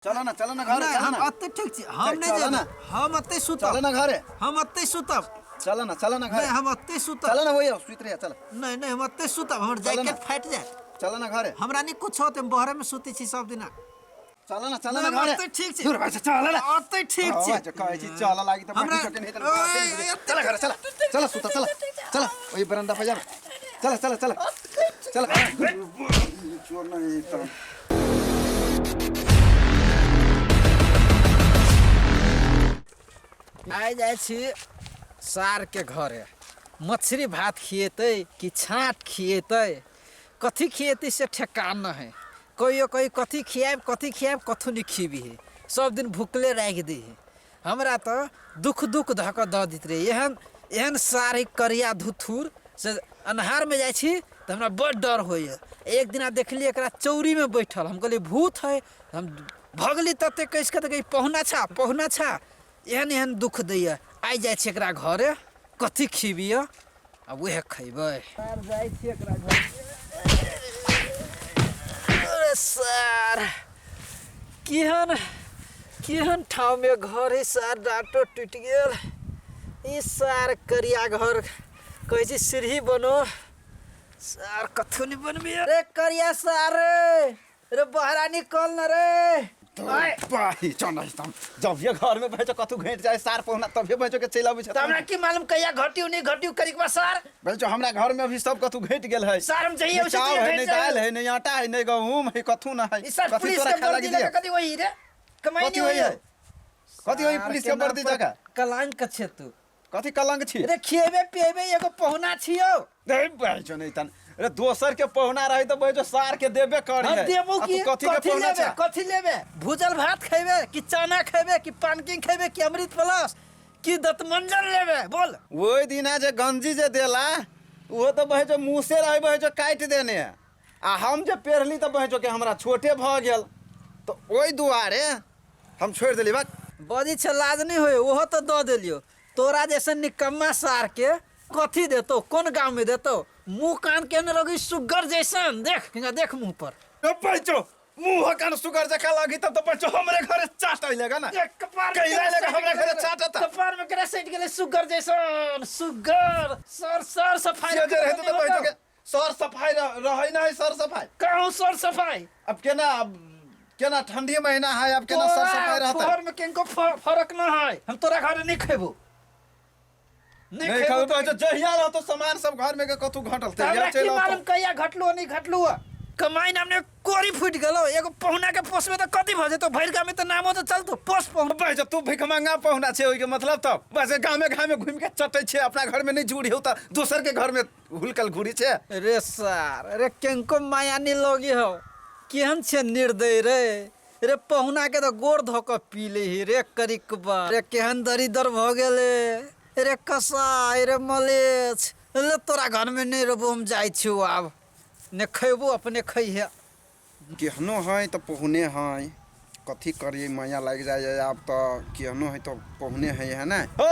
चल ना, चल ना घरे। नहि, चल हम ना। एते ठीक छी, हम नहि चल जेबै। ना। हम एते सुतब। चल ना घरे। हम एते सुतब। चल ना, चल ना घरे। नहि, हम एते सुतब। चल ना, वही सुति रहे, चल। नहि नहि, हम एते सुतब, हमर चल ना। जैकेट फाटि जायत। चल ना घरे। हमरा नहि कुछ होत, हम बहरे में सुतै छी सब दिना। चल ना, चल ना नहि, हम घरे। एते ठीक छी। दूर भाइ, चल ना। एते ठीक छी। आवाज कहै छी चल लागि त हमरा- बाटी चोटे नहि त ओए, एते- चल घरे, चल चल सुत, चल चल ओहि बरंडा पर जा, चल चल चल चल चोर नहीं त। आइ जाइ छी सारके घरे, मछली भात खिएतै कि छाँट खिएतै, कथी खिएतै से ठेकान न है। कहियो कहियो कथी खियाएब, कथी खियाएब, कथू नहि खिबी, सब दिन भुखले राखि दै है। हमरा तऽ दुख दुख धऽ कऽ दऽ दैत रहै। एहन एहन साड़ी करिया धुथुर से अन्हारमे जाइ छी तऽ हमरा बड़ डर होइए। एक दिना देखलियै एकरा चौरीमे बैठल, हम कहलियै भूत है, हम भगली तते कसि कऽ, तऽ कहै पहुना छा, पहुना छा। एहन एहन दुख दैए। आइ जाइ छी एकरा घरे, कथी खिबियै आ उएह खयबै। जाइ छी एकरा घर। अरे सर, केहन केहन ठाममे घर है सर, डाँटो टूटि गेल। ई सार करिया घर कहै छी सीढ़ी बनो, सार कथू नहि बनबे। रे करिया सार रे, रे बहरा निकल न रे। बाही चल तम जब ये घर में भैजो कथू घट जाए सार पहुना तभे भैजो के चलि अबै छै। तऽ हमरा की मालूम कहिया घटियो नहि घटियो करिकबा सार। भैजो हमरा घर में अभी सब कथू घट गेल है। सार हम जहिया नहि उसे चाउर है, घटि नहि जाए। दालि है, नहि आटा है, नहि गहूम है, कथू न है। ई सर कथी पुलिस तोरा के खाय वर्दी लागी लगा दिया? कथी वही रे कमाई कथी नहीं होई होई है? कथी होई पुलिस के वर्दी जगह? कलंक छे तू। कथी कलंक छी? रे खिएबे पिएबे एगो पहुना छियौ। रे भैजो नहीं तन रे, दोसर के पहुना रही त भैजो सार के देबे करी हम है। देबो आ की? तू कथी के कथी पहुना लेबे? छा? कथी लेबे? भूजल भात खैबे कि चना खैबे कि पानकिंग खैबे कि अमृत प्लस कि दतमंजन लेबे, बोल। ओहि दिना जे गंजी जे देला ओहो तऽ बहै जो मुँह रहे बहै जो काटि देने, आ हम जे पेरली तऽ बहै जो के हमरा छोटे भऽ गेल, तऽ ओहि दुआरे हम छोड़ि देली बात। बजै छै लाज नहि होय, ओहो तऽ दऽ देलियौ। तोरा जैसन निकम्मा सार के कथी देतौ, कोन गाँव में देतौ? मुँह कान केहन लगै सुग्गर जैसन, देख हिंगा देख मुँह पर। पैचो मुँह कान सुगर जकाँ लगी तब तऽ पैचो हमरे घरे चाट अइलेगा ना। देख कपार में। कहिया अइलेगा हमरा घरे चाटत? कपार में केना सटि गेलै सुग्गर जैसन सुग्गर। सर सर सफाई से जे रहतौ तऽ पैचो के सर सफाई रहै ना है सर सफाई। कहूँ सर सफाई? अब केना, अब केना ठंडी महीना है, अब केना सर सफाई रहतै? घर में किनको फर्क न है, हम तोरा घरे नहीं खेबो। नहीं नहीं खेबो। खेबो तो जहिया रहतो सामान सब घर में के कथू घटल तऽ हमरा तहिया की चलि मालूम औतो। कहिया घटलो नहीं घटलो। कमाई नाम ने कोरी फूटि गेलो, एगो पहुना के पोसबे तऽ कथी भऽ जेतौ? भरि गाम में तऽ नामो तऽ चलतो पोस पहुना। बस जब तू भिखमंगा पहुना छे ओहिके मतलब तऽ बस गामे गामे घूमि के चटै छे, अपना घर में नहीं जुड़ी हो तऽ दोसर के घर में हुलकल घूरी छे। रे सार रे, केनको माया नहीं लगी हो, केहन छे निर्दय रे। रे पहुना के तऽ गोर धऽ कऽ पी ले ही रे करिकबा। रे केहन दरिदर भऽ गेले रे कसाई रे मलेच्छ। ले तोरा घर में नहीं रहबो, हम जाइ छियौ आब, ने खैबो अपने खैहे। केहनो है तऽ पहुने है, कथी करिए, माया लागि जाइ है आब तऽ, केहनो है तऽ पहुने है, है ने? ओ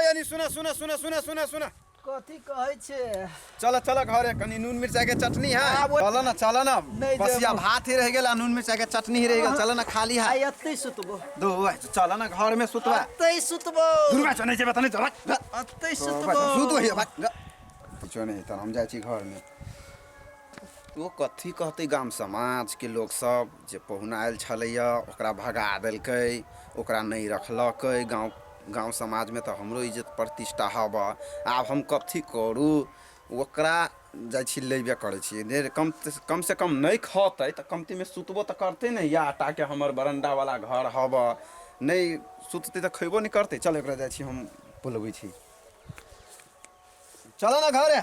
यानी सुना सुना सुना सुना सुना सुना। कथी कहै छे? चल चल घरे, कनी नून मिरचाई के चटनी है। आब ओ- चल ना, चल ना। नहीं बसिया देबो। भात ही रह गेल आ नून मिरचाई के चटनी ही रह गेल, चल ना खाली है। आइ एतै सुतबो। दो चल ना घर में सुतबा। एतै सुतबो। दुर्गा चल नहीं जेबे त नहीं चल। एतै सुतबो। सुतबो हे भाग किछो नहीं त हम जाइ छी घर में। ओ कथी कहतै गाम समाज के लोक सब जे पहुना आयल छलैया ओकरा भगा देलकै, ओकरा नहि रखलकै। गाँव गाँव समाजमे तऽ हमरो इज्जत प्रतिष्ठा हब, आब हम कथी करू? ओकरा जाइ छी लेबे करै छी। कम कम से कम नहि खतै तऽ कमतीमे सुतबो तऽ करतै ने। या आटाके हमर बरण्डावला घर हब, नहि सुततै तऽ खयबो नहि करतै। चल ओकरा जाइ छी हम बुलबै छी। चल ना घरे।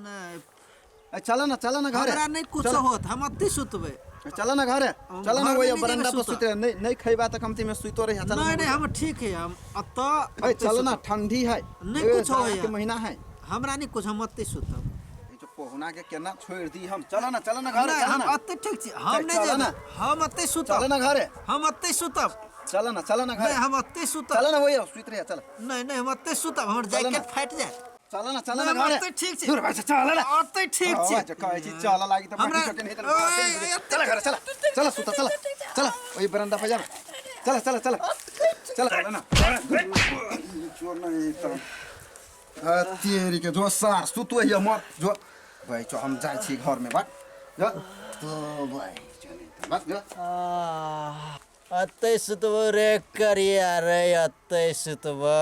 नहि। चल ना, चल ना घरे। हमरा नहि कुछो होत, हम अत्ते सुतबै। चल ना घरे। हम चल ना। घरमे वही नहि जेबै बरंडा पर सुतऽ। सुते नहीं, नहीं खैबा तऽ कमती में सुतो रही। चल। नहीं नहीं, हम ठीक है, हम अतऽ ए चल ना, ठंडी है। नहीं ए, कुछ जाड़ा होइए। के महीना है। हमरा नहीं कुछ, हम अत्ते सुतब। ई जो पहुना के केना छोड़ दी हम? चल ना, चल ना घरे। नहि, चल हम ना। अत्ते ठीक छी, हम नहीं चल जेबै। ना। हम अत्ते चल सुतब। ना घरे। हम अत्ते सुतब। चल ना, चल ना घरे। नहीं, हम अत्ते सुतब। चल ना वही सुत रही, चल। नहीं नहीं, हम अत्ते सुतब, हमर चल ना। जैकेट फाटि जायत। चल ना, चल ना नहीं, हम घरे। अत्ते ठीक छी। दूर भाई, चल ना। अत्ते ठीक छी। आवाज कहै छी चल लागि तऽ हमरा- बाटी चोटे नहि तऽ ओए, चल घरे, चल चल सुत, चल चल ओहि बरंडा पर जा। चल चल चल चल चल ना चोर नहीं तो तेरी के जो सार सुतो ये मर जो भाई चो हम जाइ छी घर में बात जो तो भाई चो नहीं तो बात जो। अतै सुतबो रे करिया रे, अतै सुतबो।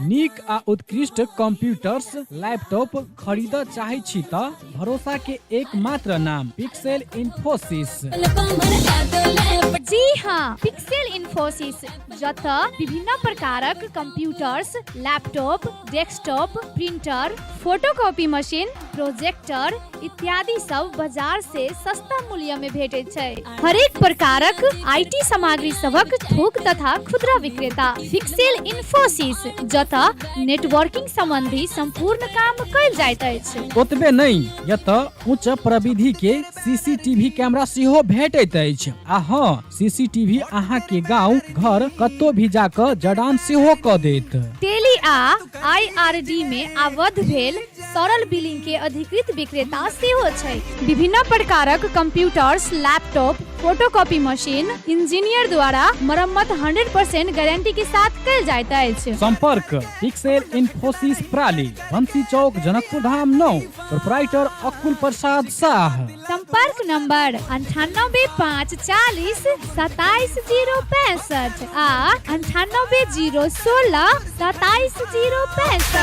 नीक आ उत्कृष्ट कंप्यूटर्स लैपटॉप खरीदऽ चाहै छी तऽ भरोसा के एकमात्र नाम पिक्सेल इन्फोसिस। जी हाँ, पिक्सेल इन्फोसिस, जतऽ विभिन्न प्रकारक computers, laptop, desktop, printer, photocopy machine, projector इत्यादि सब बाजार से सस्ता मूल्य में भेटैत छै। हरेक प्रकारक IT सामग्री सभक थोक तथा खुदरा विक्रेता पिक्सेल इन्फोसिस, जतऽ नेटवर्किंग संबंधी संपूर्ण काम कयल जाइत अछि। ओतबे नहि, एतऽ उच्च प्रविधि के सीसीटीवी कैमरा सेहो भेटैत अछि आ हँ, सीसीटीवी अहाँ के गांव घर कतौ भी जाकऽ जड़ान सेहो कऽ देत। टेली आ आईआरडी में आबद्ध भेल सरल बिलिंग के अधिकृत विक्रेता सेहो छै। विभिन्न प्रकारक computers, laptop, photocopy machine engineer द्वारा मरम्मत 100% गारंटी के साथ कयल जाइत अछि। संपर्क पिक्सेल इन्फोसिस प्राली, बंसी चौक, जनकपुर धाम 9, प्रोपराइटर अकुल प्रसाद शाह। संपर्क नंबर 98 5 40 27 0 65 आ 98 0 16 27 0 65।